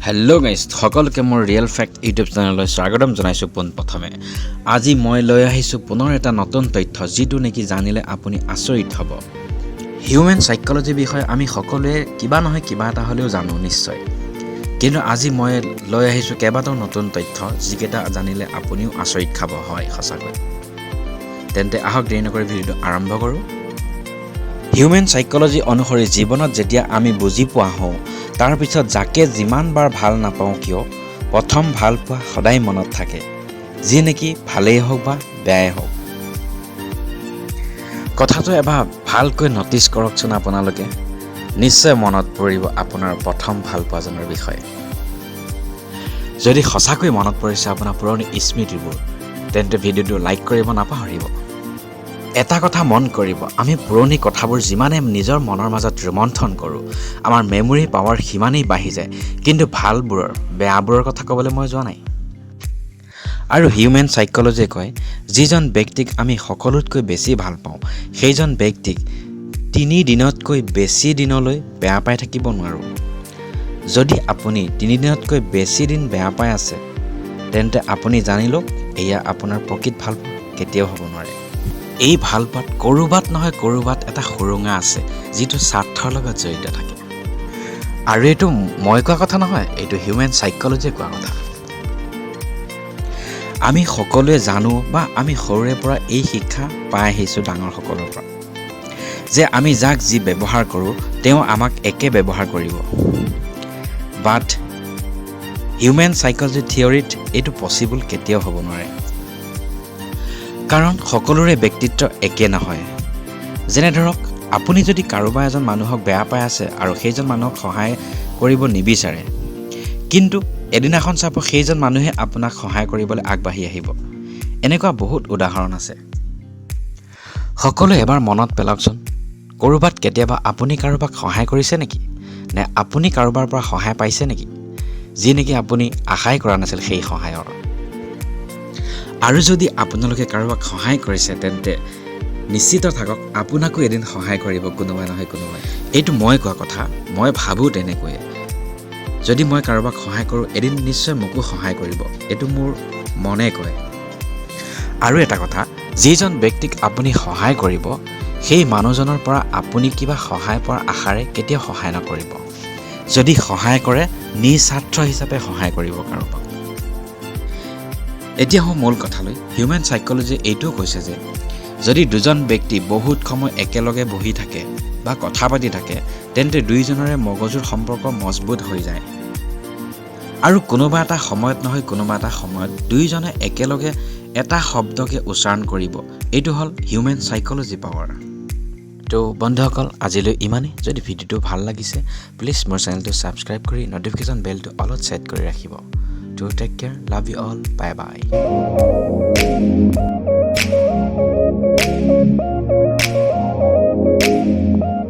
Hello' guys, সকলোকে মোৰ real fact YouTube চেনেললৈ স্বাগতম জনাইছোঁ। পোনপ্ৰথমে আজি মই লৈ আহিছোঁ পুনৰ এটা নতুন তথ্য, যিটো নেকি জানিলে আপুনি আচৰিত হ'ব। হিউমেন চাইক'লজিৰ বিষয়ে আমি সকলোৱে কিবা নহয় কিবা এটা হ'লেও জানো নিশ্চয়, কিন্তু আজি মই লৈ আহিছোঁ কেইবাটাও নতুন তথ্য, যিকেইটা জানিলে আপুনিও আচৰিত খাব। হয়, সঁচাকৈ। তেন্তে আহক, দেৰি নকৰি ভিডিঅ'টো আৰম্ভ কৰোঁ। হিউমেন চাইক'লজি অনুসৰি জীৱনত যেতিয়া আমি বুজি পোৱা হওঁ, তাৰপিছত যাকে যিমানবাৰ ভাল নাপাওঁ কিয়, প্ৰথম ভাল পোৱা সদায় মনত থাকে, যি নেকি ভালেই হওক বা বেয়াই হওক। কথাটো এবাৰ ভালকৈ ন'টিছ কৰকচোন আপোনালোকে। নিশ্চয় মনত পৰিব আপোনাৰ প্ৰথম ভাল পোৱাজনৰ বিষয়ে। যদি সঁচাকৈ মনত পৰিছে আপোনাৰ পুৰণি স্মৃতিবোৰ, তেন্তে ভিডিঅ'টো লাইক কৰিব নাপাহৰিব। এটা কথা মন কৰিব, আমি পুৰণি কথাবোৰ যিমানে নিজৰ মনৰ মাজত ৰোমন্থন কৰোঁ, আমাৰ মেমৰি পাৱাৰ সিমানেই বাঢ়ি যায়। কিন্তু ভালবোৰৰ, বেয়াবোৰৰ কথা ক'বলৈ মই যোৱা নাই। আৰু হিউমেন চাইক'লজিয়ে কয়, যিজন ব্যক্তিক আমি সকলোতকৈ বেছি ভাল পাওঁ, সেইজন ব্যক্তিক 3 দিনতকৈ বেছি দিনলৈ বেয়া পাই থাকিব নোৱাৰোঁ। যদি আপুনি 3 দিনতকৈ বেছি দিন বেয়া পাই আছে, তেন্তে আপুনি জানি লওক, এয়া আপোনাৰ প্ৰকৃত ভালপোৱা কেতিয়াও হ'ব নোৱাৰে। এই ভালপোৱাত ক'ৰবাত নহয় ক'ৰবাত এটা সুৰুঙা আছে, যিটো স্বাৰ্থৰ লগত জড়িত থাকে। আৰু এইটো মই কোৱা কথা নহয়, এইটো হিউমেন চাইক'লজিয়ে কোৱা কথা। আমি সকলোৱে জানো বা আমি সৰুৰে পৰা এই শিক্ষা পাই আহিছোঁ ডাঙৰসকলৰ পৰা যে আমি যাক যি ব্যৱহাৰ কৰোঁ, তেওঁ আমাক একে ব্যৱহাৰ কৰিব। বাট হিউমেন চাইক'লজি থিয়ৰীত এইটো পচিবল কেতিয়াও হ'ব নোৱাৰে, কাৰণ সকলোৰে ব্যক্তিত্ব একে নহয়। যেনে ধৰক, আপুনি যদি কাৰোবাৰ এজন মানুহক বেয়া পাই আছে আৰু সেইজন মানুহক সহায় কৰিব নিবিচাৰে, কিন্তু এদিনাখন চাব সেইজন মানুহে আপোনাক সহায় কৰিবলৈ আগবাঢ়ি আহিব। এনেকুৱা বহুত উদাহৰণ আছে। সকলোৱে এবাৰ মনত পেলাওকচোন, ক'ৰবাত কেতিয়াবা আপুনি কাৰোবাক সহায় কৰিছে নেকি, নে আপুনি কাৰোবাৰ পৰা সহায় পাইছে নেকি, যি নেকি আপুনি আশাই কৰা নাছিল সেই সহায়ৰ? আৰু যদি আপোনালোকে কাৰোবাক সহায় কৰিছে, তেন্তে নিশ্চিত থাকক, আপোনাকো এদিন সহায় কৰিব কোনোবাই নহয় কোনোবাই। এইটো মই কোৱা কথা, মই ভাবোঁ তেনেকৈয়ে। যদি মই কাৰোবাক সহায় কৰোঁ, এদিন নিশ্চয় মোকো সহায় কৰিব, এইটো মোৰ মনে কয়। আৰু এটা কথা, যিজন ব্যক্তিক আপুনি সহায় কৰিব, সেই মানুহজনৰ পৰা আপুনি কিবা সহায় পোৱাৰ আশাৰে কেতিয়াও সহায় নকৰিব। যদি সহায় কৰে, নিস্বাৰ্থ হিচাপে সহায় কৰিব কাৰোবাক। এতিয়া আহোঁ মূল কথালৈ। হিউমেন চাইক'লজিয়ে এইটোও কৈছে যে যদি দুজন ব্যক্তি বহুত সময় একেলগে বহি থাকে বা কথা পাতি থাকে, তেন্তে দুয়োজনৰে মগজুৰ সম্পৰ্ক মজবুত হৈ যায় আৰু কোনোবা এটা সময়ত নহয় কোনোবা এটা সময়ত দুয়োজনে একেলগে এটা শব্দকে উচ্চাৰণ কৰিব। এইটো হ'ল হিউমেন চাইক'লজি পাৱাৰ। তো বন্ধুসকল, আজিলৈ ইমানেই। যদি ভিডিঅ'টো ভাল লাগিছে, প্লিজ মোৰ চেনেলটো ছাবস্ক্ৰাইব কৰি ন'টিফিকেশ্যন বেলটো অলত ছেট কৰি ৰাখিব। তো take care, love you all, bye bye.